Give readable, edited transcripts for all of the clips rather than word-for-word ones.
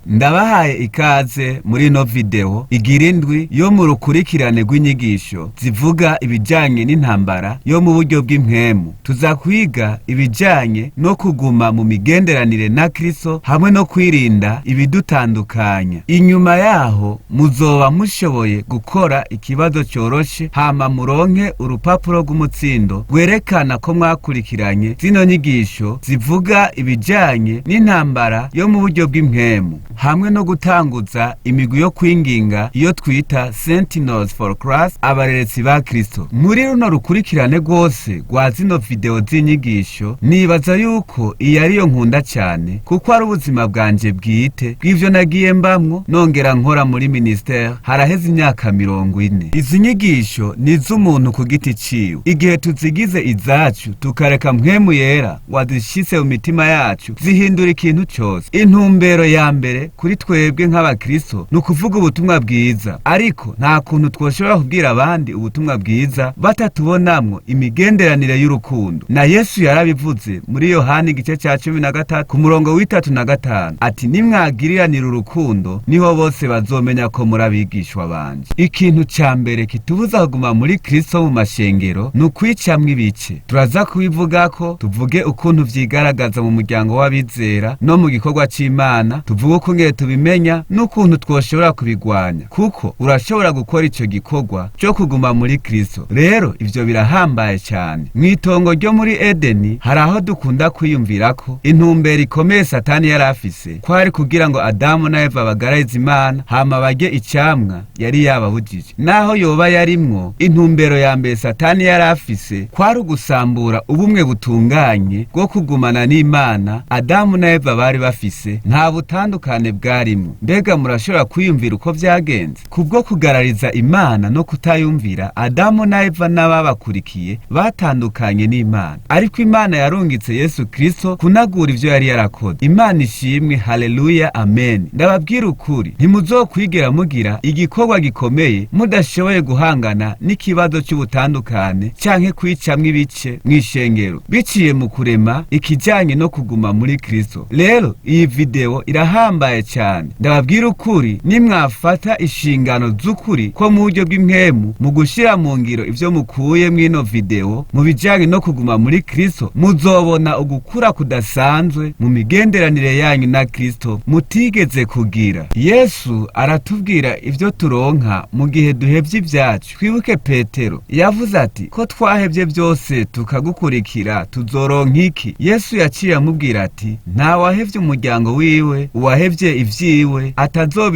Ndabahaye ikaze muri ino video igira indwi yo mu rukurikirane rw'inyigisho zivuga ibijanye n'intambara yo mu buryo bw'impwemu. Tuza kwiga ibijanye no kuguma mu migenderanire na Kristo hamwe no kwirinda ibidutandukanya. Inyuma yaho muzoba mushoboye gukora ikibazo coroshe, hama muronke urupapuro rw'umutsindo rwerekana ko mwakurikiranye zino nyigisho zivuga ibijanye n'intambara yo mu buryo bw'impwemu, hamwe no gutanguza imigwi yo kwinginga iyo twita Sentinels for Christ, abareretsi ba Kristo. Muri runo rukurikirane rwose rwa zino video z'inyigisho, nibaza yuko iyi ariyo nkunda cyane, kuko ari ubuzima bwanje bwite bw'ivyo nagiye mbamwo nongera nkora muri ministère haraheze imyaka 40. Izi nyigisho ni iz'umuntu ku giti ciwe. Igihe tuzigize izacu, tukareka Mpwemu Yera wazishitse mu mitima yacu, zihindura ikintu cose. Intumbero ya mbere kuri twebwe nk'abakristo ni ukuvuga ubutumwa bwiza, ariko nta kuntu twoshobora kubwira abandi ubutumwa bwiza batatubonamwo imigenderanire y'urukundo. Na Yesu yarabivuze muri Yohani igice ca 13 ku murongo w'35 ati: "Nimwagiriranira urukundo, niho bose bazomenya ko muri abigishwa banje." Ikintu ca mbere kitubuza kuguma muri Kristo mu mashengero ni ukwicamwo ibice. Turaza kubivugako, tuvuge ukuntu vyigaragaza mu muryango w'abizera no mu gikorwa c'Imana, tuvuge ukungene tubimenya n'ukuntu twoshobora kubigwanya, kuko urashobora gukora ico gikorwa cyo kuguma muri Kristo. Rero ivyo birahambaye cyane. Mw'itongo ryo muri Edeni hari aho dukunda kwiyumvirako intumbero ikomeye Satani yari afise kwari kugira ngo Adamu na Eva bagararize Imana, hama barye icamwa yari yababujije. Naho yoba yarimwo, intumbero ya mbere Satani yari afise kwari ugusambura ubumwe butunganye bwo kugumana n'Imana Adamu na Eva bari bafise. Nta butandukane bwarimwo. Mbega murashobora kwiyumvira uko vyagenze? Kubwo kugarariza Imana no kutayumvira, Adamu na Eva n'ababakurikiye batandukanye n'Imana, ariko Imana yarungitse Yesu Kristo kunagura ivyo yari yarakoze. Imana ishimwe, haleluya, amen. Ndababwira ukuri, ntimuzokwigera mugira igikorwa gikomeye mudashoboye guhangana n'ikibazo c'ubutandukane canke kwicamwo ibice mw'ishengero biciye mu kurema ikijanye no kuguma muri Kristo. Rero iyi video irahambaye cyane. Ndababwira ukuri, nimwafata inshingano z'ukuri ko mu buryo bw'impwemu mu gushira mu ngiro ivyo mukuye mw'ino video mu bijanye no kuguma muri Kristo, muzobona ugukura kudasanzwe mu migenderanire yanyu na Kristo mutigeze kugira. Yesu aratubwira ivyo turonka mu gihe duhevye ibyacu. Twibuke Petero yavuze ati: "Ko twahevye byose tukagukurikira, tuzoronka iki?" Yesu yaciye amubwira ati: "Nta wahevye umuryango wiwe, uwahevye ivyiwe,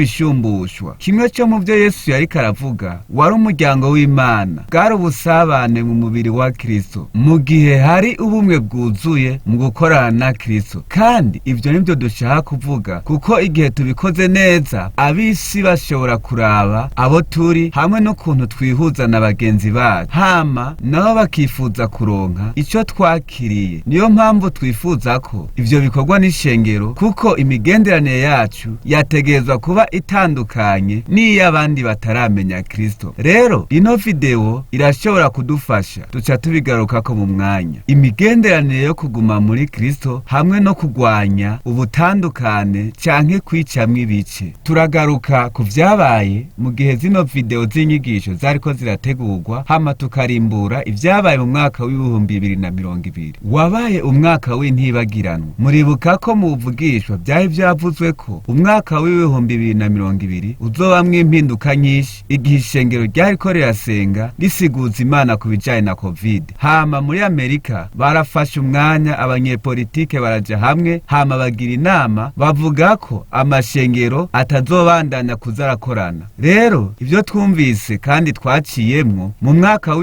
atazobishumbushwa." Kimwe cyo mu byo Yesu yariko aravuga wari umuryango w'Imana, bwari ubusabane mu mubiri wa Kristo, mu gihe hari ubumwe bwuzuye mu gukorana na Kristo. Kandi ibyo nibyo dushaka kuvuga, kuko igihe tubikoze neza, ab'isi bashobora kuraba abo turi hamwe n'ukuntu twihuza na bagenzi bacu, hama nabo bakifuza kuronka icyo twakiriye. Niyo mpamvu twifuza ko ivyo bikorwa n'ishengero, kuko imigenderanire yacu yategerezwa kuba itandukanye n'iy'abandi bataramenya Kristo. Rero ino video irashobora kudufasha, duca tubigarukako mu mwanya. Imigenderanire yo kuguma muri Kristo hamwe no kugwanya ubutandukane canke kwicamwo ibice. Turagaruka ku vyabaye mu gihe zino video z'inyigisho zariko zirategurwa, hama tukarimbura ivyabaye mu mwaka w'2020, wabaye umwaka w'intibagiranwa. Muribuka ko mu buvugishwa vyari vyavuzwe ko umwaka w'2020 uzobamwo impinduka nyinshi, igihe ishengero ryariko rirasenga risiguza Imana ku bijanye na COVID. Hama muri Amerika barafashe umwanya, abanyepolitike baraja hamwe, hama bagira inama, bavuga ko amashengero atazobandanya kuza arakorana. Rero ivyo twumvise kandi twaciyemwo mu mwaka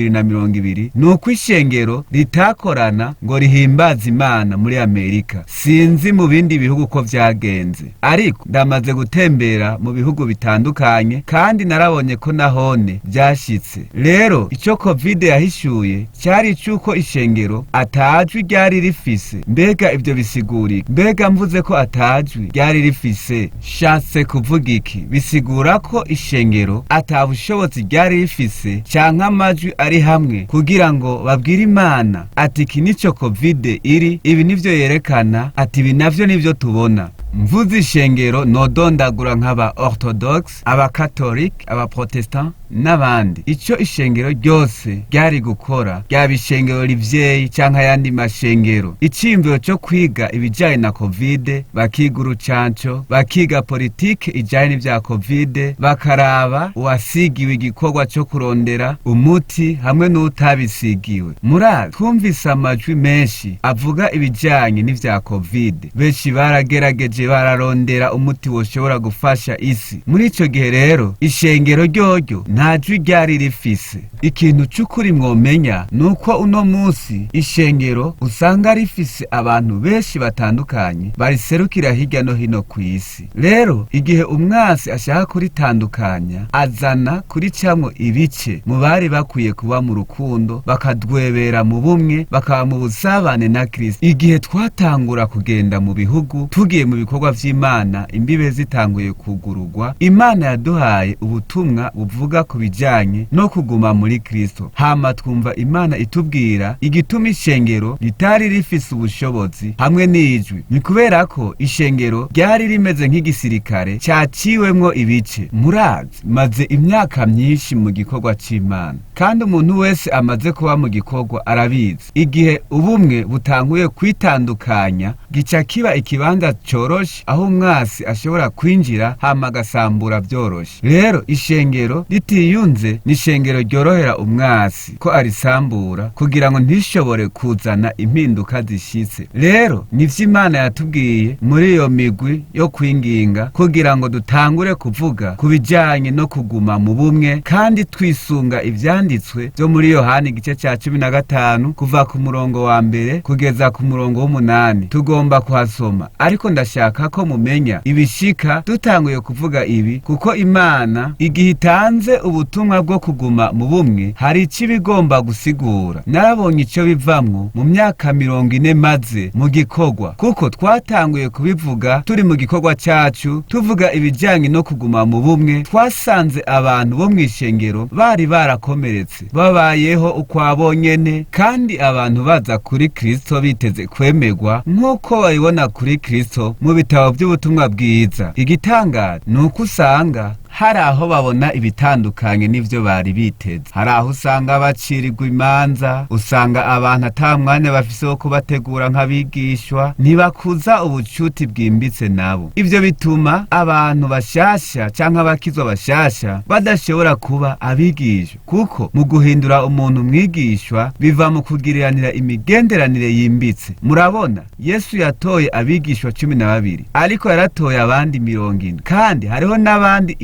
w'2020 ni uko ishengero ritakorana ngo rihimbaze Imana muri Amerika. Sinzi mu bindi bihugu ko vyagenze, ariko ndamaze gutembera mu bihugu bitandukanye kandi narabonye ko nahone vyashitse. Rero ico COVID yahishuye cyari icuko ishengero atajwi ryari rifise. Mbega ivyo bisigura? Mbega mvuze ko atajwi ryari rifise, shatse kuvuga iki? Bisigura ko ishengero ata bushobozi ryari rifise canke amajwi ari hamwe kugira ngo babwire Imana ati: "Iki nico COVID iri, ibi nivyo yerekana", ati: "Ibi navyo nivyo tubona." Mvuze ishengero nodondagura nk'aba Orthodox, Abakatolike, Abaprotestant n'abandi. Ico ishengero ryose ryari gukora, ryaba ishengero rivyeyi canke ayandi mashengero, iciyumviro co kwiga ibijanye na Covid, bakiga urucanco, bakiga politike ijanye n'ivya Covid, bakaraba uwasigiwe igikorwa co kurondera umuti hamwe n'uwutabisigiwe. Murazi, twumvise amajwi menshi avuga ibijanye n'ivya Covid. Benshi baragerageje, bararondera umuti woshobora gufasha isi. Muri ico gihe rero, ishengero ryoryo nta jwi ryari rifise. Ikintu c'ukuri mwomenya ni uko uno munsi ishengero usanga rifise abantu benshi batandukanye bariserukira hirya no hino ku isi. Rero igihe umwasi ashaka kuritandukanya, azana kuricamwo ibice mu bari bakwiye kuba mu rukundo, bakadwebera mu bumwe, bakaba mu busabane na Kristo. Igihe twatangura kugenda mu bihugu tugiye mu bikorwa vy'Imana, imbibe zitanguye kugurugwa, Imana yaduhaye ubutumwa buvuga ku bijanye no kuguma muri Kristo. Hama twumva Imana itubwira igituma ishengero ritari rifise ubushobozi hamwe n'ijwi. Ni kubera ko ishengero ryari rimeze nk'igisirikare caciwemwo ibice. Murazi, maze imyaka myinshi mu gikorwa c'Imana, kandi umuntu wese amaze kuba mu gikorwa arabizi. Igihe ubumwe butanguye kwitandukanya, gica kiba ikibanza coroshe aho umwasi ashobora kwinjira hama agasambura vyoroshe. Rero ishengero ritiyunze ni ishengero ryorohera umwasi ko arisambura kugira ngo ntishobore kuzana impinduka zishitse. Rero nivyo Imana yatubwiye muri iyo migwi yo kwinginga, kugira ngo dutangure kuvuga ku bijanye no kuguma mu bumwe, kandi twisunga ivyanditswe vyo muri Yohana igice ca 15, kuva ku murongo wa 1 kugeza ku murongo w'8. Tugomba kuhasoma, ariko ndashaka ko mumenya ibishika dutanguye kuvuga ibi, kuko Imana igihe itanze ubutumwa bwo kuguma mu bumwe hari ico ibigomba gusigura. Narabonye ico bivamwo mu myaka 40 maze mu gikorwa, kuko twatanguye kubivuga turi mu gikorwa cacu, tuvuga ibijanye no kuguma mu bumwe. Twasanze abantu bo mw'ishengero bari barakomeretse, babayeho ukwabonyene, kandi abantu baza kuri Kristo biteze kwemerwa nk'uko babibona kuri Kristo mu bitabo by'ubutumwa bwiza. Igitangaje ni uko usanga hari aho babona ibitandukanye n'ivyo bari biteze. Hari aho usanga bacirirwa imanza, usanga abantu ata mwanya bafise wo kubategura nk'abigishwa, ntibakuza ubucuti bwimbitse nabo. Ivyo bituma abantu bashasha canke abakizwa bashasha badashobora kuba abigishwa, kuko mu guhindura umuntu umwigishwa biva mu kugiriranira imigenderanire yimbitse. Murabona, Yesu yatoye abigishwa 12, ariko yaratoye abandi 70, kandi hariho n'abandi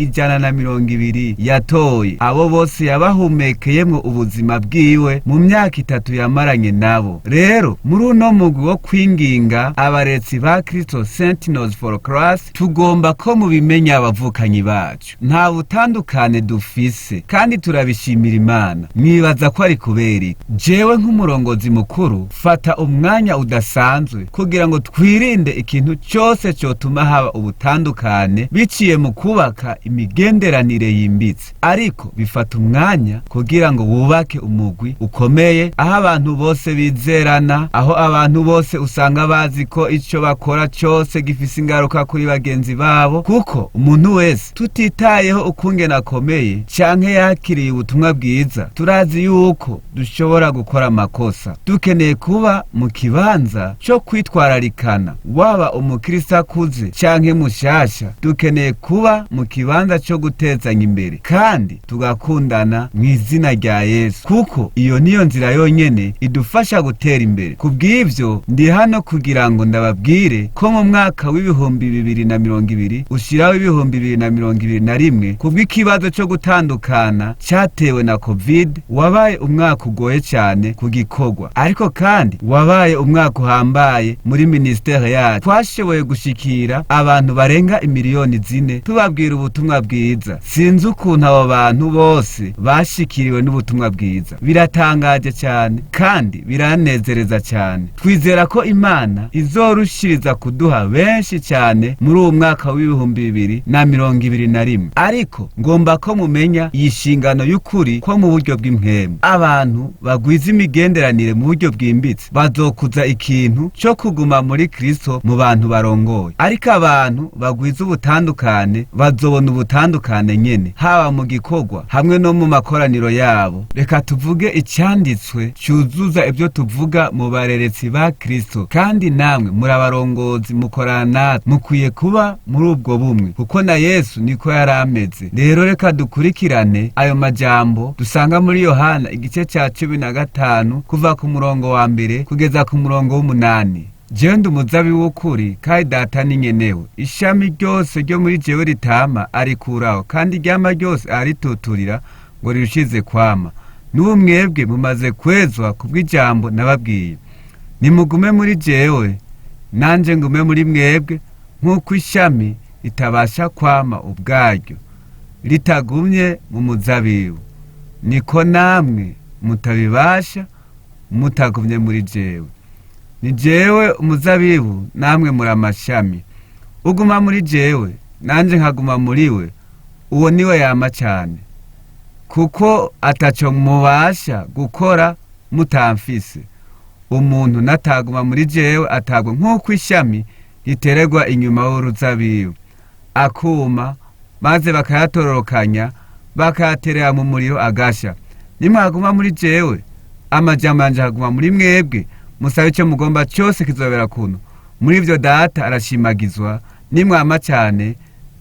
120 yatoye. Abo bose yabahumekeyemwo ubuzima bwiwe mu myaka 3 yamaranye nabo. Rero muri uno mugwi wo kwinginga abaretsi ba Kristo, Sentinels for Christ, tugomba ko mubimenya, abavukanyi bacu, nta butandukane dufise, kandi turabishimira Imana. Mwibaza ko ari kubera iki? Jewe nk'umurongozi mukuru fata umwanya udasanzwe kugira ngo twirinde ikintu cyose cyotuma haba ubutandukane biciye mu kubaka imigenderanire yimbitse. Ariko bifata umwanya kugira ngo wubake umugwi ukomeye, aho abantu bose bizerana, aho abantu bose usanga bazi ko ico bakora cyose gifise ingaruka kuri bagenzi babo, kuko umuntu wese, tutitayeho ukungene akomeye canke yakiriye ubutumwa bwiza, turazi yuko dushobora gukora amakosa. Dukeneye kuba mu kibanza co kwitwararikana, waba umukristo akuze canke mushasha. Dukeneye kuba mu kibanza co gutezanya imbere kandi tugakundana mu izina rya Yesu, kuko iyo niyo nzira yonyene idufasha gutera imbere. Kubw'ivyo ndi hano kugira ngo ndababwire ko mu mwaka w'2020 ushiraho 2021, kubw'ikibazo co gutandukana catewe na Covid, wabaye umwaka ugoye cyane ku gikorwa, ariko kandi wabaye umwaka uhambaye muri ministere yacu. Twashoboye gushikira abantu barenga 4 miliyoni tubabwira ubutumwa. bwiza. Sinzi ukuntu abo bantu bose bashikiriwe n'ubutumwa bwiza. Biratangaje cyane kandi biranezereza cyane. Twizera ko Imana izorushiriza kuduha benshi cyane muri uwo mwaka w'2021. Ariko ngomba ko mumenya iyi nshingano y'ukuri ko mu buryo bw'impwemu abantu bagwiza imigenderanire mu buryo bwimbitse bazokuza ikintu cyo kuguma muri Kristo mu bantu barongoye. Ariko abantu bagwiza ubutandukane bazobona ubutandukane nyene, haba mu gikorwa hamwe no mu makoraniro yabo. Reka tuvuge icyanditswe cyuzuza ibyo tuvuga mu bareretsi ba Kristo. Kandi namwe muri abarongozi mukorana natwe, mukwiye kuba muri ubwo bumwe, kuko na Yesu niko yari ameze. Rero reka dukurikirane ayo majambo dusanga muri Yohana igice cya 15 kuva ku murongo wa 1 kugeza ku murongo w'8. Jewe ndi umuzabibu w'ukuri kandi Data ni nyenewe. Ishami ryose ryo muri jewe ritama arikuraho, kandi iryama ryose arituturira ngo rirushize kwama. N'ubu mwebwe mumaze kwezwa kubw'ijambo nababwiye. Nimugume muri jewe, nanje ngume muri mwebwe, nk'uko ishami ritabasha kwama ubwaryo ritagumye mu muzabibu, niko namwe mutabibasha mutagumye muri jewe. Ni jewe umuzabibu, namwe muri amashami. Uguma muri jewe, nanje nkaguma muri we, uwo niwe yama cyane, kuko ataco mubasha gukora mutamfise. Umuntu nataguma muri jewe atagwa nk'uko ishami riteregwa inyuma y'uruzabibu, akuma, maze bakayatororokanya bakayaterera mu muriro agasha. Nimwaguma muri jewe, amajambo yanje akaguma muri mwebwe, musabe icyo mugomba cyose kizobera kuno. Muri ivyo Data arashimagizwa, nimwama cyane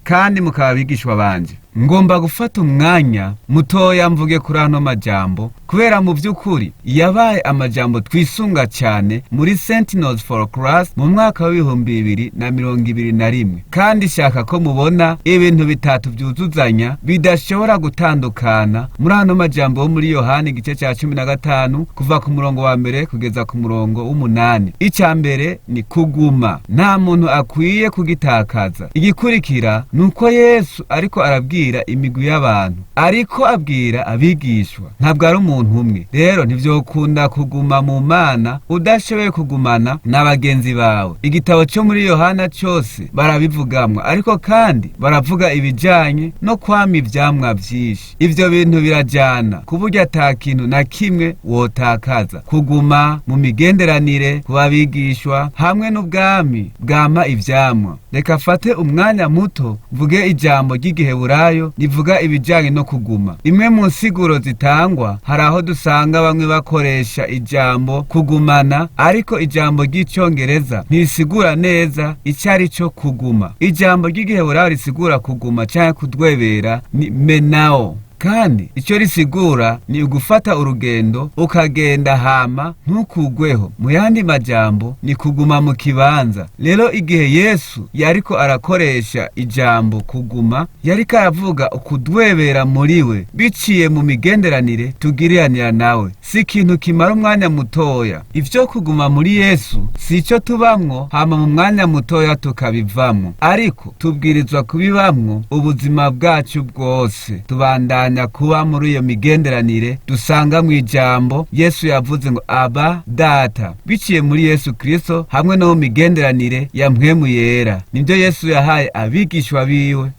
kandi mukaba abigishwa banje. Ngomba gufata umwanya mutoya mvuge kuri ano majambo, kubera mu by'ukuri yabaye amajambo twisunga cyane muri Sentinels for Christ mu mwaka w'2021. Kandi shaka ko mubona ibintu bitatu byuzuzanya bidashobora gutandukana muri ano majambo yo muri Yohana igice cya 15 kuva ku murongo wa 1 kugeza ku murongo w'8. Icya mbere ni kuguma, nta muntu akwiye kugitakaza. Igikurikira ni uko Yesu ariko arabwira imigwi y'abantu, ariko abwira abigishwa, ntabwo ari umuntu umwe. Rero ntivyokunda kuguma mu Mana udashoboye kugumana na bagenzi bawe. Igitabo cyo muri Yohana cyose barabivugamwo, ariko kandi baravuga ibijanye no kwama ivyamwa vyinshi. Ivyo bintu birajana ku buryo ata kintu na kimwe wotakaza. Kuguma mu migenderanire ku babigishwa hamwe n'ubwami bwama ivyamwa. Reka fate umwanya muto mvuge ijambo ry'igiheburayo rivuga ibijanye no kuguma. Imwe mu nsiguro zitangwa, hari aho dusanga bamwe bakoresha ijambo kugumana, ariko ijambo ry'icyongereza ntirisigura neza icyo ari cyo kuguma. Ijambo ry'igiheburayo risigura kuguma cyangwa kudwebera ni menao, kandi icyo risigura ni ugufata urugendo ukagenda hama ntukugweho. Mu yandi majambo ni kuguma mu kibanza. Rero igihe Yesu yariko arakoresha ijambo kuguma, yariko aravuga ukudwebera muri we biciye mu migenderanire tugiriranira nawe. Si ikintu kimara umwanya mutoya. Ivyo kuguma muri Yesu si icyo tubamwo hama mu mwanya mutoya tukabivamwo, ariko tubwirizwa kubibamwo ubuzima bwacu bwose. Tubandanya kuba muri iyo migenderanire dusanga mu ijambo Yesu yavuze ngo Aba Data, biciye muri Yesu Kristo hamwe no mu migenderanire ya mpwemu yera. Nibyo Yesu yahaye abigishwa biwe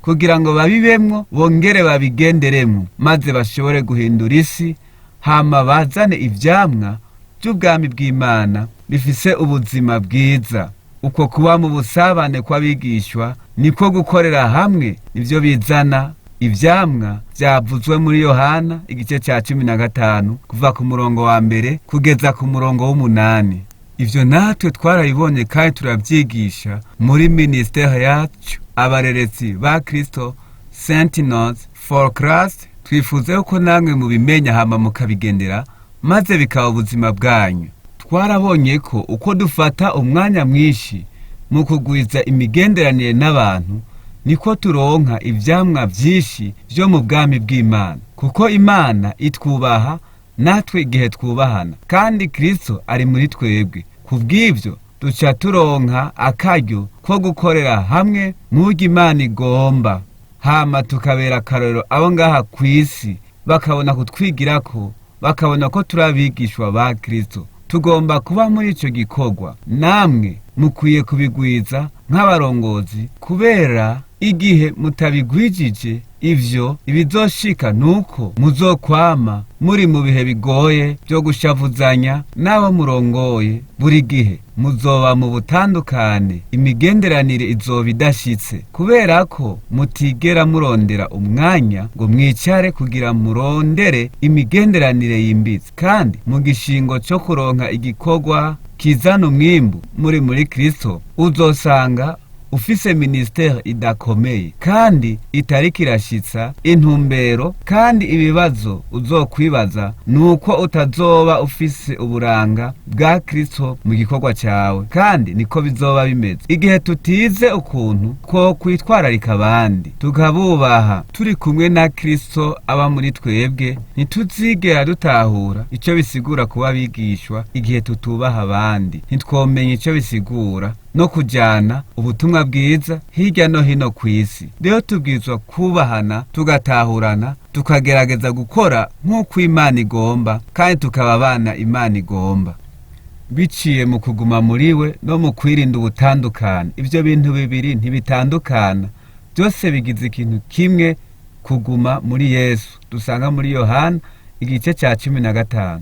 kugira ngo babibemwo bongere babigenderemwo, maze bashobore guhindura isi, hama bazane ivyamwa by'ubwami bw'Imana bifise ubuzima bwiza. Uko kuba mu busabane kw'abigishwa niko gukorera hamwe, nivyo bizana ivyamwa vyavuzwe muri Yohana igice cya 15 kuva ku murongo wa 1 kugeza ku murongo w'8. Ivyo natwe twarabibonye kandi turabyigisha muri ministere yacu abareretsi ba Kristo Sentinels for Christ. Twifuza ko namwe mubimenya hama mukabigendera, maze bikaba ubuzima bwanyu. Twarabonye ko uko dufata umwanya mwinshi mu kugwiza imigenderanire n'abantu, niko turonka ivyamwa vyinshi vyo mu bwami bw'Imana, kuko Imana itwubaha natwe igihe twubahana, kandi Kristo ari muri twebwe. Kubw'ivyo duca turonka akaryo ko gukorera hamwe mu buryo Imana igomba. Hama tukabera akarorero abo ngaha ku isi, bakabona kutwigirako, bakabona ko turi abigishwa ba Kristo. Tugomba kuba muri ico gikorwa. Namwe mukwiye kubigwiza nk'abarongozi, kubera igihe mutabigwijije ivyo, ibizoshika nuko muzokwama muri mu bihe bigoye byo gushavuzanya n'abo murongoye. Buri gihe muzoba mu butandukane, imigenderanire izoba idashitse, kubera ko mutigera murondera umwanya ngo mwicare kugira murondere imigenderanire yimbitse. Kandi mu gishingo co kuronka igikorwa kizana umwimbu muri Kristo, uzosanga ufise ministere idakomeye kandi itariko irashitsa intumbero. Kandi ibibazo uzokwibaza nuko utazoba ufise uburanga bwa Kristo mu gikorwa cawe. Kandi niko bizoba bimeze igihe tutize ukuntu two kwitwararika abandi, tukabubaha turi kumwe na Kristo aba muri twebwe. Ntituzigera dutahura ico bisigura kuba abigishwa igihe tutubaha abandi. Ntitwomenya ico bisigura no kujana ubutumwa bwiza hirya no hino ku isi. Rero tubwirizwa kubahana, tugatahurana, tukagerageza gukora nk'uko Imana igomba, kandi tukaba abana Imana igomba, biciye mu kuguma muri we no mu kwirinda ubutandukane. Ibyo bintu bibiri ntibitandukana, byose bigize ikintu kimwe: kuguma muri Yesu, dusanga muri Yohana igice cya 15.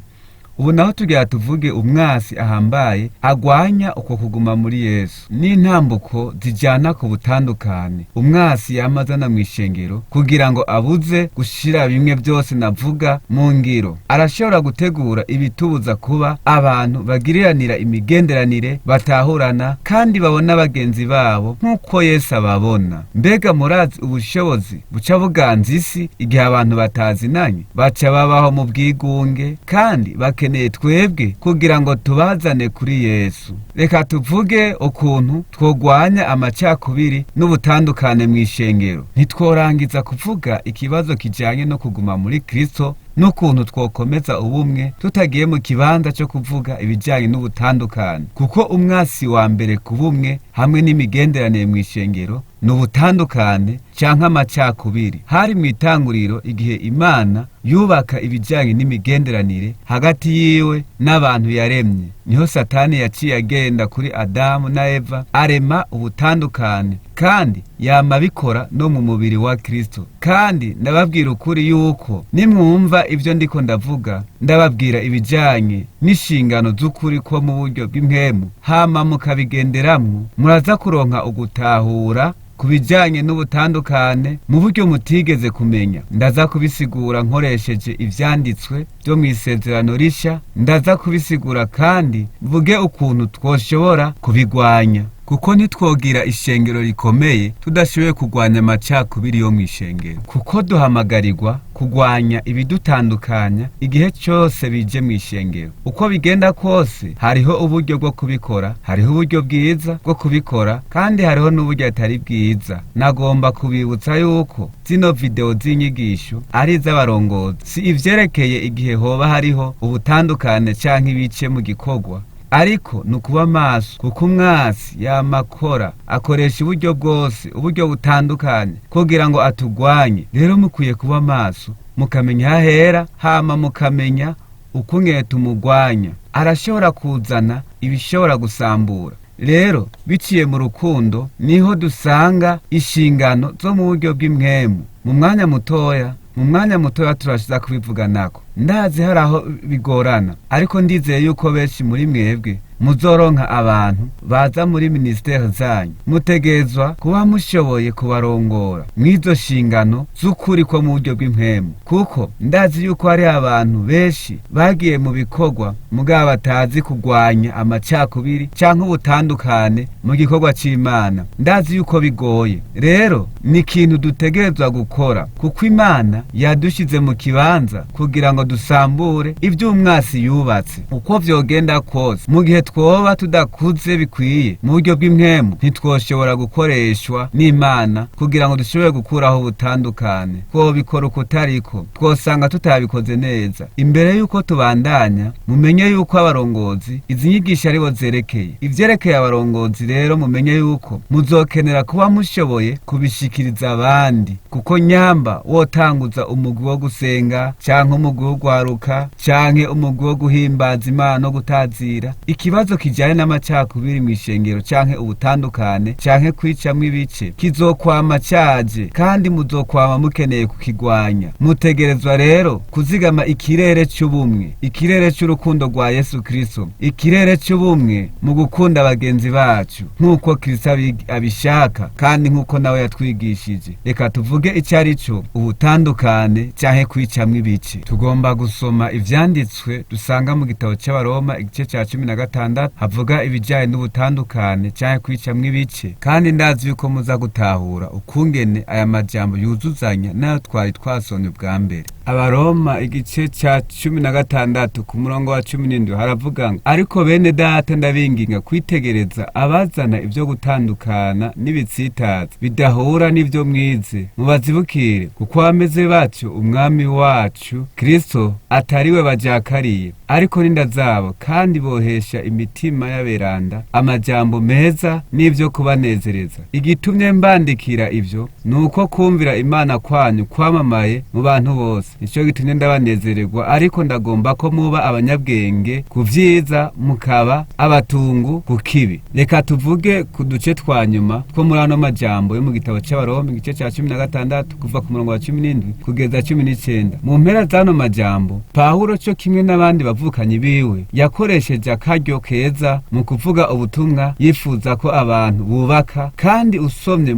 Ubu naho tugira tuvuge umwasi ahambaye agwanya uko kuguma muri Yesu n'intambuko zijyana ku butandukane. Umwasi yamazana mu ishengero kugira ngo abuze gushira bimwe byose navuga mu ngiro. Arashobora gutegura ibitubuza kuba abantu bagiriranira imigenderanire, batahurana kandi babona bagenzi babo nk'uko Yesu ababona. Mbega murazi ubushobozi buca buganza isi igihe abantu batazinanye? Baca babaho mu bwigunge, kandi bakeneye twebwe kugira ngo tubazane kuri Yesu. Reka tuvuge ukuntu twogwanya amacakubiri n'ubutandukane mu ishengero. Ntitworangiza kuvuga ikibazo kijanye no kuguma muri Kristo n'ukuntu twokomeza ubumwe tutagiye mu kibanza cyo kuvuga ibijyanye n'ubutandukane, kuko umwasi wa mbere ku bumwe hamwe n'imigenderanire mu ishengero ni ubutandukane canke amacakubiri. Hari mu itanguriro, igihe Imana yubaka ibijyanye n'imigenderanire hagati yiwe n'abantu yaremye, niho Satani yaciye agenda kuri Adamu na Eva, arema ubutandukane, kandi yama abikora no mu mubiri wa Kristo. Kandi ndababwira ukuri yuko nimwumva ibyo ndiko ndavuga, ndababwira ibijyanye n'inshingano z'ukuri ko mu buryo bw'impwemu, hama mukabigenderamwo, muraza kuronka ugutahura ku bijyanye n'ubutandukane mu buryo mutigeze kumenya. Ndaza kubisigura nkoresheje ivyanditswe byo mu Isezerano Risha. Ndaza kubisigura kandi mvuge ukuntu twoshobora kubigwanya, kuko ntitwogira ishengero rikomeye tudashoboye kurwanya amacakubiri yo mu ishengero, kuko duhamagarirwa kurwanya ibidutandukanya igihe cyose bije mu ishengero. Uko bigenda kose, hariho uburyo bwo kubikora, hariho uburyo bwiza bwo kubikora, kandi hariho n'uburyo atari bwiza. Nagomba kubibutsa yuko zino video z'inyigisho ari iz'abarongozi, si ivyerekeye igihe hoba hariho ubutandukane canke ibice mu gikorwa, ariko ni ukuba maso, kuko umwasi yamakora akoresha uburyo bwose, uburyo butandukanye, kugira ngo atugwanye. Rero mukwiye kuba maso, mukamenya hahera, hama mukamenya ukungene tumugwanya. Arashobora kuzana ibishobora gusambura. Rero biciye mu rukundo niho dusanga inshingano zo mu buryo bw'impwemu. Mu mwanya mutoya turashiza kubivuga nako. Ndazi hari aho bigorana, ariko ndizeye yuko benshi muri mwebwe muzoronka abantu baza muri minisiteri zanyu. Mutegerezwa kuba mushoboye kubarongora mw'izo nshingano z'ukuri ko mu buryo bw'impwemu, kuko ndazi yuko hari abantu benshi bagiye mu bikorwa mugabo batazi kurwanya amacakubiri canke ubutandukane mu gikorwa c'Imana. Ndazi yuko bigoye. Rero ni ikintu dutegerezwa gukora, kuko Imana yadushize mu kibanza kugira ngo dusambure ivy'umwasi yubatse. Uko vyogenda kose, mu gihe twoba tudakuze bikwiye mu buryo bw'impwemu, ntitwoshobora gukoreshwa n'Imana kugira ngo dushobore gukuraho ubutandukane. Twobikora ukutariko, twosanga tutabikoze neza. Imbere y'uko tubandanya, mumenye yuko abarongozi izi nyigisho aribo zerekeye. Ivyerekeye abarongozi rero, mumenye yuko muzokenera kuba mushoboye kubishikiriza abandi, kuko nyamba wotanguza umugwi wo gusenga canke umugwi wo gwaruka canke umugwi wo guhimbaza Imana no gutazira, ikibazo kijanye n'amacakubiri mw'ishengero canke ubutandukane canke kwicamwo ibice kizokwama caje, kandi muzokwama mukeneye kukigwanya. Mutegerezwa rero kuzigama ikirere c'ubumwe, ikirere c'urukundo rwa Yesu Kristo, ikirere c'ubumwe mu gukunda bagenzi bacu nk'uko Kristo abishaka kandi nk'uko nawe yatwigishije. Reka tuvuge ico ari cyo ubutandukane canke kwicamwo ibice. Tugomba gusoma ivyanditswe dusanga mu gitabo c'Abaroma igice ca 16, havuga ibijanye n'ubutandukane canke kwicamwo ibice, kandi ndazi yuko muza gutahura ukungene aya majambo yuzuzanya n'ayo twari twasomye ubwa mbere. Abaroma igice ca 16 ku murongo wa 17 haravuga ngo: ariko bene data, ndabinginga kwitegereza abazana ibyo gutandukana n'ibitsitaza bidahura n'ibyo mwize, mubazibukire, kuko bameze batyo umwami wacu Kristo atariwe bajakariye, ariko n'inda zabo, kandi bohesha imitima y'aberanda amajambo meza n'ibyo kubanezereza. Igitumye mbandikira ibyo ni uko kumvira Imana kwanyu kwamamaye mu bantu bose. Nicyo gitumye ndabanezererwa, ariko ndagomba ko muba abanyabwenge ku vyiza, mukaba abatungu ku kibi. Reka tuvuge ku duce twa nyuma two muri ano majambo yo mu gitabo c'Abaroma igice ca 16 kuva ku murongo wa 17 kugeza 19. Mu mpera z'ano majambo, Pawulo co kimwe n'abandi bavukanyi biwe yakoresheje akaryo keza mu kuvuga ubutumwa yifuza ko abantu bubaka, kandi usomye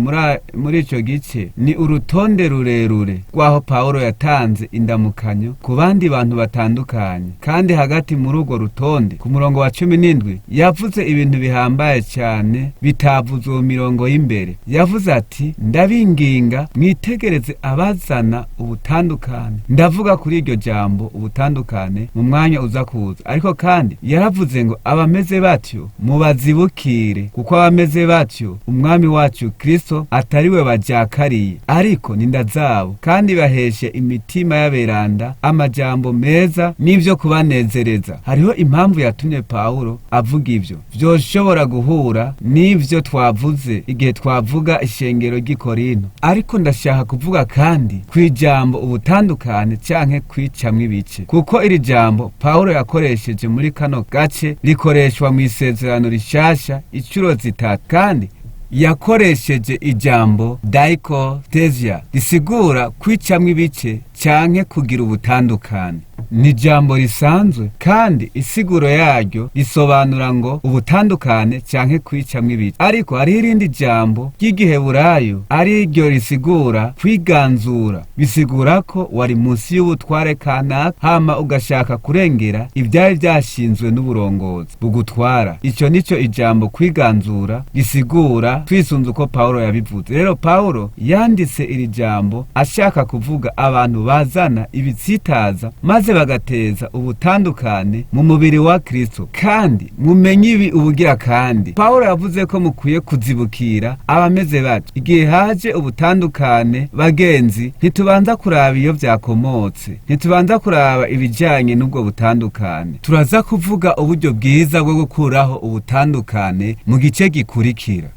muri ico gice ni urutonde rurerure rw'aho Pawulo yatanze indamukanyo ku bandi bantu batandukanye. Kandi hagati muri urwo rutonde, ku murongo wa 17, yavuze ibintu bihambaye cyane bitavuzwe mu mirongo y'imbere. Yavuze ati: ndabinginga mwitegereze abazana ubutandukane. Ndavuga kuri iryo jambo ubutandukane mu mwanya uza kuza, ariko kandi yaravuze ngo abameze batyo mubazibukire, kuko abameze batyo umwami wacu Kristo atariwe bajakariye, ariko n'inda zabo, kandi baheshe imitima y'aberanda amajambo meza n'ivyo kubanezereza. Hariho impamvu yatumye Pawulo avuga ivyo. Vyoshobora guhura n'ivyo twavuze igihe twavuga ishengero ry'i Korinto, ariko ndashaka kuvuga kandi kw'ijambo ubutandukane canke kwicamwo ibice, kuko iri jambo Pawulo yakoresheje muri kano gace rikoreshwa mu isezerano rishasha incuro zitatu, kandi yakoresheje ijambo daikotesia risigura kwicamwo ibice canke kugira ubutandukane. Ni ijambo risanzwe kandi isiguro yaryo risobanura ngo ubutandukane canke kwicamwo ibice, ariko hariho irindi jambo ry'igiheburayo ari ryo risigura kwiganzura. Bisigura ko wari munsi y'ubutware kanaka, hama ugashaka kurengera ivyari vyashinzwe n'uburongozi bugutwara. Ico nico ijambo kwiganzura risigura twisunze uko Pawulo yabivuze. Rero Pawulo yanditse iri jambo ashaka kuvuga abantu bazana ibitsitaza maze bagateza ubutandukane mu mubiri wa Kristo. Kandi mumenye ibi ubugira kandi, Pawulo yavuze ko mukwiye kuzibukira abameze batyo. Igihe haje ubutandukane, bagenzi, ntitubanza kuraba iyo vyakomotse, ntitubanza kuraba ibijanye n'ubwo butandukane. Turaza kuvuga uburyo bwiza bwo gukuraho ubutandukane mu gice gikurikira.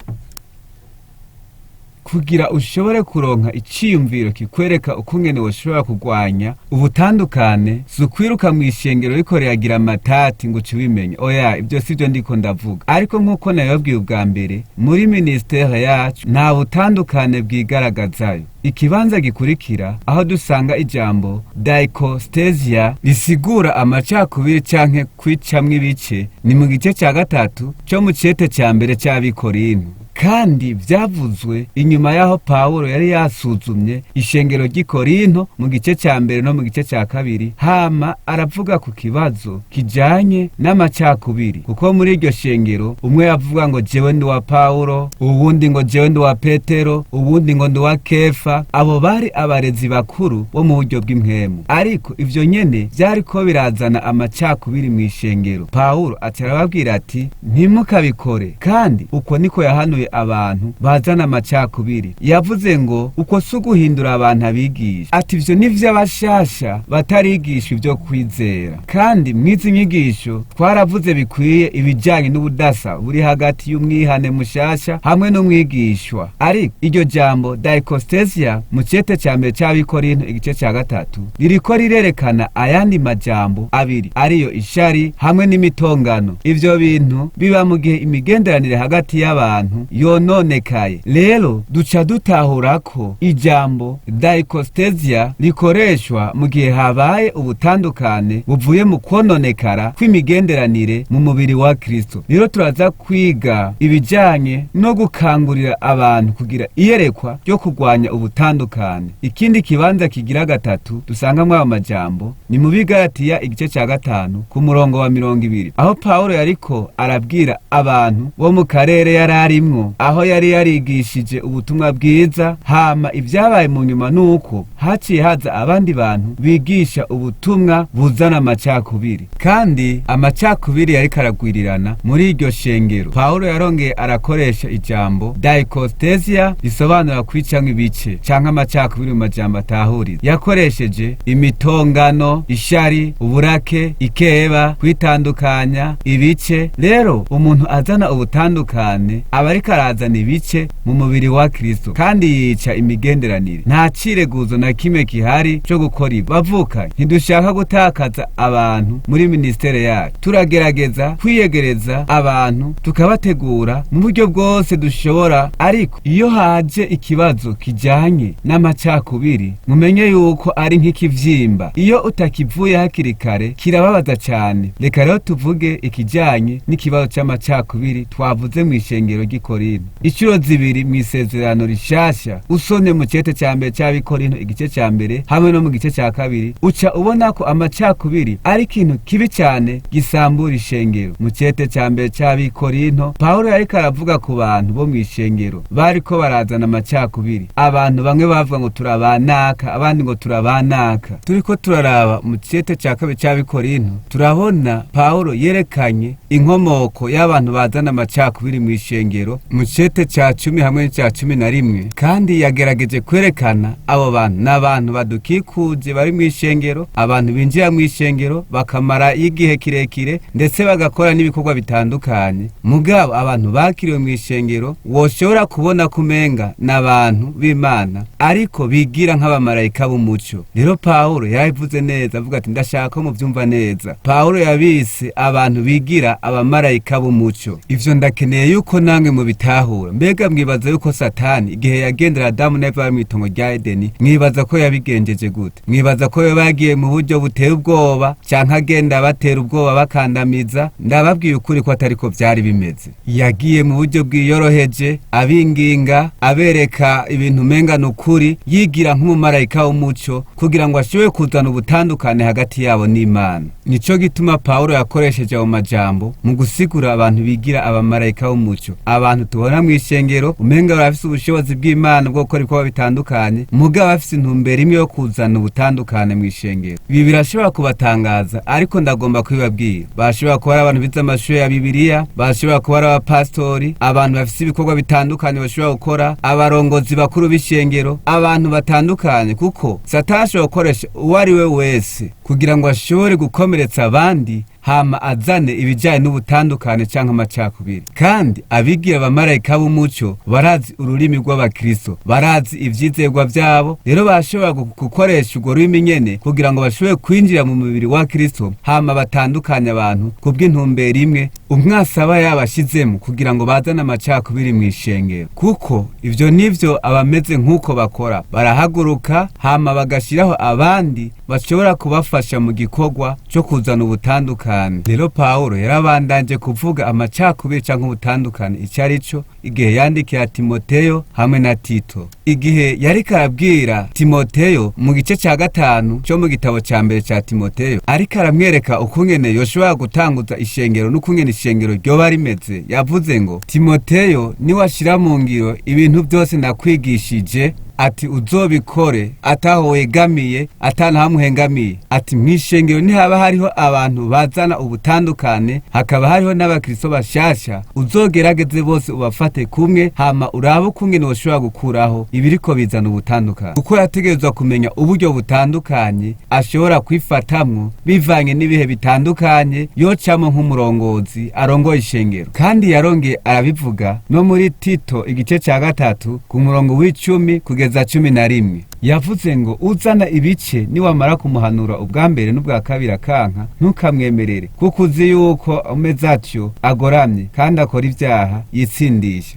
Kugira ushobore kuronka iciyumviro kikwereka ukungene woshobora kugwanya ubutandukane, si ukwiruka mw'ishengero riko riragira amatati ngo uce ubimenya. Oya, ibyo si byo ndiko ndavuga. Ariko nk'uko nabibabwiye ubwa mbere, muri ministere yacu nta butandukane bwigaragazayo. Ikibanza gikurikira aho dusanga ijambo daikostesia risigura amacakubiri canke kwicamwo ibice ni mu gice ca 3 co mu cete ca mbere c'Abikorinto. Kandi vyavuzwe inyuma y'aho Pawulo yari yasuzumye ishengero ry'i Korinto mu gice ca mbere no mu gice ca kabiri, hama aravuga ku kibazo kijanye n'amacakubiri, kuko muri iryo shengero umwe yavuga ngo jewe ndi wa Pawulo, uwundi ngo jewe ndi wa Petero, uwundi ngo ndi wa Kefa. Abo bari abarezi bakuru bo mu buryo bw'impwemu, ariko ivyo nyene vyariko birazana amacakubiri mw'ishengero. Pawulo aca arababwira ati ntimukabikore, kandi uko niko yahanuye abantu bazana amacakubiri. Yavuze ngo uko si uguhindura abantu abigisha, ati ivyo ni vy'abashasha batarigisha ivyo kwizera. Kandi mw'izi nyigisho twaravuze bikwiye ibijanye n'ubudasa buri hagati y'umwihane mushasha hamwe n'umwigishwa. Ariko iryo jambo dichostasia mu cete ca mbere c'Abikorinto igice ca 3 ririko rirerekana ayandi majambo abiri, ariyo ishari hamwe n'imitongano. Ivyo bintu biba mu gihe imigenderanire hagati y'abantu yononekaye. Rero duca dutahura ko ijambo dichostasia rikoreshwa mu gihe habaye ubutandukane buvuye mu kwononekara kw'imigenderanire mu mubiri wa Kristo. Rero turaza kwiga ibijanye no gukangurira abantu kugira iyerekwa ryo kurwanya ubutandukane. Ikindi kibanza kigira gatatu dusangamwo ayo majambo ni mu Bigalatiya igice ca 5 ku murongo wa 20, aho Pawulo yariko arabwira abantu bo mu karere yari arimwo, aho yari yarigishije ubutumwa bwiza. Hama ibyabaye mu nyuma nuko haciye haza abandi bantu bigisha ubutumwa buzana amacakubiri, kandi amacakubiri yariko aragwirirana muri iryo shengero. Pawulo yarongeye arakoresha ijambo dichostasia risobanura kwicamwo ibice canke amacakubiri mu majambo atahuriza. Yakoresheje imitongano, ishari, uburake, ikeba, kwitandukanya, ibice. Rero umuntu azana ubutandukane aba ariko arazana ibice mu mubiri wa Kristo, kandi yica imigenderanire. Nta cireguzo na kimwe gihari co gukora ibi. Bavuka, ntidushaka gutakaza abantu muri ministere yacu. Turagerageza kwiyegereza abantu tukabategura mu buryo bwose dushobora, ariko iyo haje ikibazo kijanye n'amacakubiri, mumenye yuko ari nk'ikivyimba, iyo utakivuye hakiri kare kirababaza cane. Reka rero tuvuge ikijanye n'ikibazo c'amacakubiri twavuze mw'ishengero ry'i Korinto incuro zibiri mw'isezerano rishasha. Usomye mu cete ca mbere c'Abikorinto igice ca mbere hamwe no mu gice ca kabiri, uca ubona ko amacakubiri ari ikintu kibi cane gisambura ishengero. Mu cete ca mbere c'Abikorinto, Pawulo yariko aravuga ku bantu bo mw'ishengero bariko barazana amacakubiri. Abantu bamwe bavuga ngo turabanaka, abandi ngo turabanaka. Turiko turaraba mu cete ca kabiri c'Abikorinto, turabona Pawulo yerekanye inkomoko y'abantu bazana amacakubiri mw'ishengero mu cete ca 10 hamwe n'ica 11, kandi yagerageje kwerekana abo bantu n'abantu badukikuje bari mw'ishengero, abantu binjira mw'ishengero bakamara igihe kirekire ndetse bagakora n'ibikorwa bitandukanye. Mugabo abantu bakiriwe mw'ishengero woshobora kubona kumenga n'abantu b'Imana, ariko bigira nk'abamarayika b'umuco. Rero Pawulo yarabivuze neza, avuga ati ndashaka ko muvyumva neza. Pawulo yabise abantu bigira abamarayika b'umuco. Ivyo ndakeneye yuko namwe mubitahura. Mbega mwibaza yuko Satani igihe yagendera Adamu na Eva mw'itongo rya Edeni, mwibaza ko yabigenjeje gute? Mwibaza ko yoba yagiye mu buryo buteye ubwoba canke agenda batera ubwoba bakandamiza? Ndababwiye ukuri ko atariko vyari bimeze. Yagiye mu buryo bwiyoroheje, abinginga, abereka ibintu umenga ni ukuri, yigira nk'umumarayika w'umuco kugira ngo ashobore kuzana ubutandukane hagati yabo n'Imana. Nico gituma Pawulo yakoresheje ayo majambo mu gusigura abantu bigira abamarayika b'umuco, abantu tubona mw'ishengero umenga barafise ubushobozi bw'Imana bwo gukora ibikorwa bitandukanye, mugabo bafise intumbero imwe yo kuzana ubutandukane mw'ishengero. Ibi birashobora kubatangaza, ariko ndagomba kubibabwira. Bashobora kuba ari abantu bize amashuri ya Bibiliya, bashobora kuba ari abapasitori, abantu bafise ibikorwa bitandukanye bashobora gukora, abarongozi bakuru b'ishengero, abantu batandukanye, kuko Satani ashobora gukoresha uwo ari we wese kugira ngo ashobore gukomeretsa abandi, hama azane ibijanye n'ubutandukane canke amacakubiri. Kandi abigira abamarayika b'umuco barazi ururimi rw'abakristo, barazi ivyizerwa vyabo. Rero bashobora gukoresha urwo rurimi nyene kugira ngo bashobore kwinjira mu mubiri wa Kristo, hama batandukanye abantu kubw'intumbero imwe Umwasi aba yabashizemo kugira ngo bazane amacakubiri mu ishengero, kuko ivyo nivyo abameze nk'uko bakora. Barahaguruka hama bagashiraho abandi bashobora kubafasha mu gikorwa cyo kuzana ubutandukane. Rero Pawulo yarabandanje kuvuga amacakubiri canke ubutandukane ico ari cyo igihe yandikira Timoteyo hamwe na Tito. Igihe yariko arabwira Timoteyo mu gice ca 5 cyo mu gitabo ca mbere ca Timoteyo, ariko aramwereka ukungene yoshobora gutanguza ishengero n'ukungene ishengero ryoba rimeze, yavuze ngo: Timoteyo, niwashira mu ngiro ibintu byose nakwigishije, ati uzobikore ataho wegamiye, atanahamuhengamiye. Ati mw'ishengero ntihaba hariho abantu bazana ubutandukane, hakaba hariho n'abakristo bashasha, uzogerageze bose ubafate kumwe, hama urabe ukungene woshobora gukuraho ibiriko bizana ubutandukane. Kuko yategerezwa kumenya uburyo butandukanye ashobora kwifatamwo bivanye n'ibihe bitandukanye yocamo nk'umurongozi arongoye ishengero. Kandi yarongeye arabivuga no muri Tito igice ca 3 ku murongo w'10 kugeza 11. Yavuze ngo uzana ibice niwamara kumuhanura ubwa mbere n'ubwa kabiri akanka, ntukamwemerere, kuko uzi yuko ameze atyo agoramye kandi akora ibyaha yitsindisha.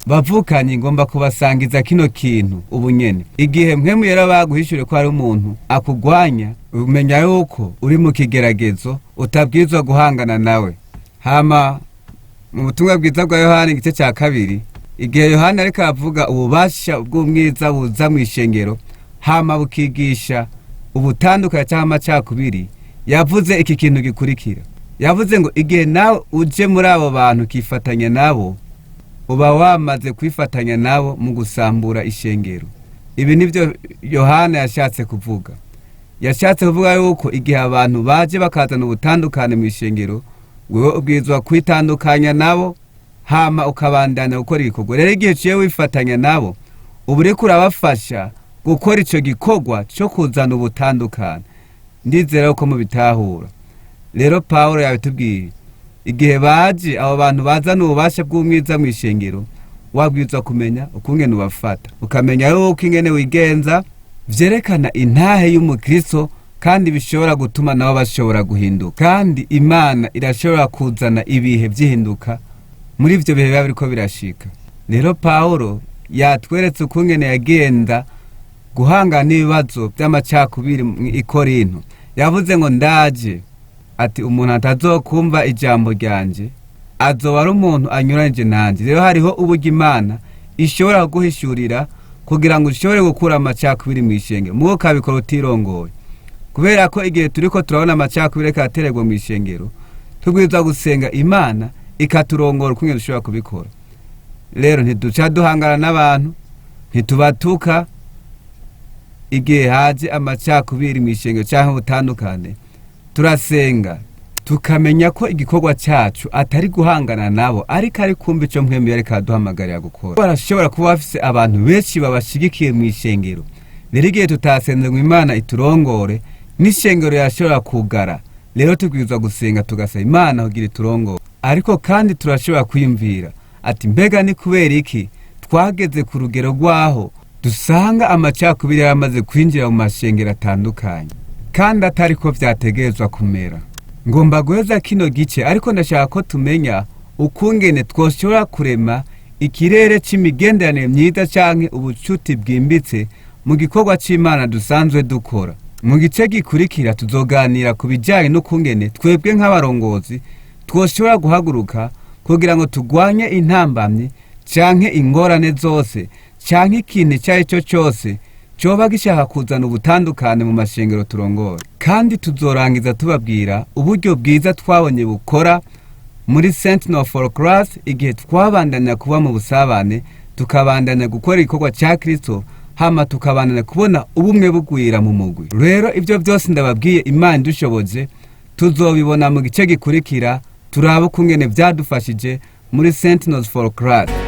Bavukanyi, ngomba kubasangiza kino kintu ubunyene. Igihe mpwemu yera baguhishure ko hari umuntu akugwanya, umenya yuko uri mu kigeragezo utabwirizwa guhangana nawe. Hama mu butumwa bwiza bwa Yohana igice ca 2, igihe Yohana ariko aravuga ububasha bw'umwiza buza mu ishengero hama bukigisha ubutandukanye cyangwa amacakubiri, yavuze iki kintu gikurikira. Yavuze ngo igihe nawe uje muri abo bantu ukifatanya nabo, uba wamaze kwifatanya nabo mu gusambura ishengero. Ibi nivyo Yohana yashatse kuvuga. Yashatse kuvuga yuko igihe abantu baje bakazana ubutandukane mu ishengero, wewe ubwirizwa kwitandukanya nabo hama ukabandanya gukora igikorwa. Rero igihe uciye wifatanya nabo, uba uriko urabafasha gukora ico gikorwa co kuzana ubutandukane. Ndizera ko mubitahura. Rero Pawulo yabitubwiye, igihe baje abo bantu bazana ububasha bw'umwiza mu ishengero, wabwirizwa kumenya ukungene ubafata, ukamenya yuko ingene wigenza vyerekana intahe y'umukristo, kandi bishobora gutuma nabo bashobora guhinduka. Kandi Imana irashobora kuzana ibihe vy'ihinduka muri ivyo bihe biba biriko birashika. Rero Pawulo yatweretse ukungene yagenda guhangana n'ibibazo by'amacakubiri i Korinto. Yavuze ngo ndaje, ati umuntu atazokumva ijambo ryanje azoba ari umuntu anyuranyije nanje. Rero hariho uburyo Imana ishobora kuguhishurira kugira ngo ushobore gukura amacakubiri mu ishengero, mubo ukabikora utirongoye. Kubera ko igihe turiko turabona amacakubiri ariko aratererwa mu ishengero, tubwirizwa gusenga Imana ikaturongora ukungene dushobora kubikora. Rero ntiduca duhangana n'abantu, ntitubatuka. Igihe haje amacakubiri mu ishengero canke ubutandukane, turasenga tukamenya ko igikorwa cacu atari guhangana nabo, ariko ari kumva ico mpwemu yariko araduhamagarira gukora. Barashobora kuba bafise abantu benshi babashigikiye mu ishengero. Rero igihe tutasenze ngo Imana iturongore, n'ishengero yashobora kugara. Rero tubwirizwa gusenga tugasaba Imana kugira iturongore. Ariko kandi turashobora kwiyumvira ati mbega ni kubera iki twageze ku rugero rwaho dusanga amacakubiri yaramaze kwinjira mu mashengero atandukanye, kandi atari ko vyategerezwa kumera. Ngomba guheza kino gice, ariko ndashaka ko tumenya ukungene twoshobora kurema ikirere c'imigenderanire myiza canke ubucuti bwimbitse mu gikorwa c'Imana dusanzwe dukora. Mu gice gikurikira tuzoganira ku bijanye n'ukungene twebwe nk'abarongozi twoshobora guhaguruka kugira ngo tugwanye intambamyi canke ingorane zose canke ikintu icyo ari cyo cyose coba gishaka kuzana ubutandukane mu mashengero turongora. Kandi tuzorangiza tubabwira uburyo bwiza twabonye bukora muri Sentinel for Christ igihe twabandanya kuba mu busabane, tukabandanya gukora igikorwa ca Kristo, hama tukabandanya kubona ubumwe bugwira mu mugwi. Rero ivyo byose ndababwiye, Imana idushoboje tuzobibona mu gice gikurikira, turabe ukungene vyadufashije muri Sentinels for Christ.